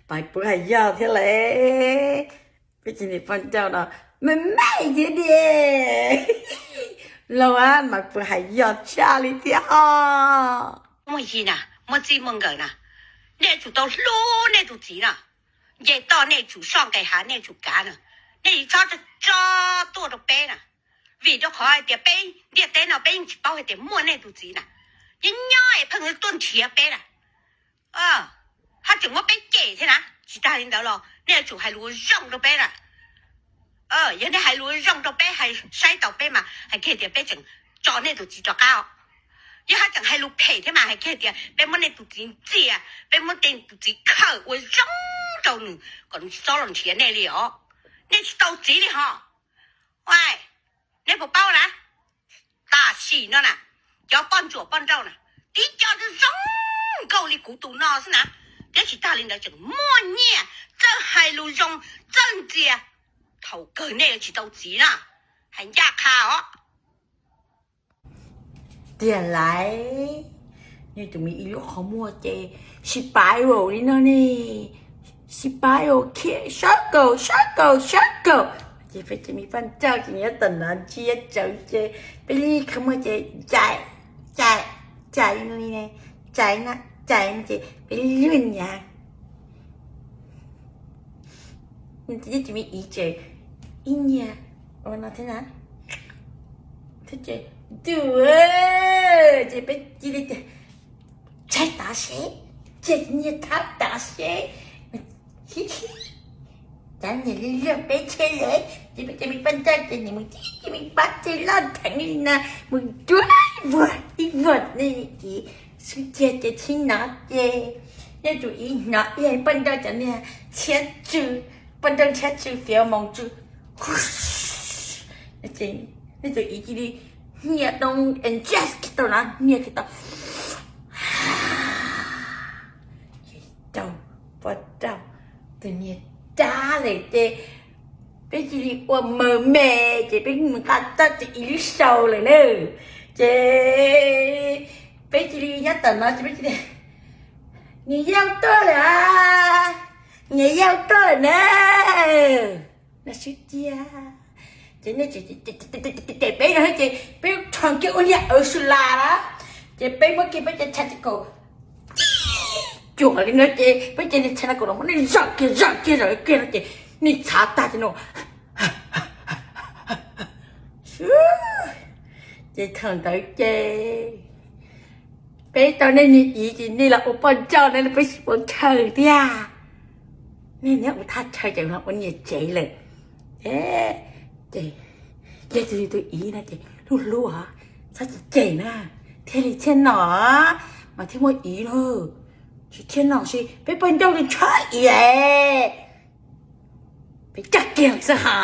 Maiv puas hais yog thiab le. Peb cov niam poj ntxawg no me me thiab tiag. Laus a, Maiv puas hais yog tshaj li thiab ho. Muaj yig na, muaj txij muaj nkawm na, nej yuav tsum tau hlub nej tus txiv na. Nce toj nej yuav tsum soj nqes hav nej yuav tsum kav na. Nej yuav tso tso tuaj rau peb na. Vim rau qhov hais tias peb ntiaj teb no peb yeej tsis paub hais tias muaj nej tus txiv na. Nyob nyob es pheej tuaj nrhiav peb na. Haj tseem muab peb cem thiab na. Tsis tas li ntawd los nej yuav tsum hais lus zoo rau peb na. Yog nej hais lus zoo rau peb, hais saib taus peb mas hais kiag tias peb tseem tso nej tus txiv rov qab os. Yog haj tseem hais lus phem thiab mas hais kiag tias peb muab nej tus txiv ntxias, peb muab nej tus txiv khawm ua zoo rau nws kom nws tsis txhob los nrhiav nej li os. Nej tsis tau txiv li ho. Nej puas paub na, tam sim no na, cov poj ntsuam poj nrauj na, tib co zoo nkauj li kuv tus no xwb na, thiab tsis tas li ntawd tseem muaj nyiaj, txawj hais lus zoo, txawj ntxias. Thaum kawg nej yuav tsis tau txiv na, hais ncaj qha os. Tiag lauj, nej tus me ib lub qhov muag ces spiral li no ne, spiral khiav sab kaum sab kaum sab kaum. Ces peb cov me poj nrauj ces nyob tom no ntsia tsawv ces peb lub qhov muag ces cais, cais, cais li no, cais no, cais no ces peb luag nyav. Ces me ib tsev ib nyiag ua no thiab na, thiab ces ntuj, ces peb cia li tias tshaib tav seb, ces nyiag thab tav seb, cov niag li luag peb tsheb le, ces peb cov me poj nrauj ces nws mus tib cov me pab tsheb loj theev li no, mus cuab ib vuag ib vuag ne, ces xub cia ces txhib no ces nej tus ib hnov ib poj nrauj cov niag tshiab tsw, poj nrauj tshiab tsw fiav moos tsw, nej tus ib cia li hnia tau, adjust tau na, hnia tau, tau poj nrauj tus niag dab lawm ces peb cia li ua maws me, ces peb mus nqa txoj ces ib lub sau lawm na, ces peb cia li nyob tom no ces peb cia li, niam yau tuaj lawm, niam yau tuaj lawm na, no xwb cia. Ces nej ces peb no ces peb rho kiag ua niag awv su las na, ces peb muab kiag peb cov tshaj tsis kaum cuam li no ces peb cov niag tshaj no kaum los muab nej zom kiag zom kiag zom kiag no ces nej txhav tag ces no. Ces thaum ntawd ces peb tau nej niag iv ces nej los ua poj nrauj ne, peb tsis pub chaw tiag. Nej niag ua thaj chaw ces los ua niam tsev lawm. Ces yog tus tus iv no ces hlub hlub os, txhob cem cem na, thiaj li thiaj nom mas thiaj muaj iv na. Tsis thiaj nom ces peb poj nrauj li tshab iv, peb caj kiag xwb ha.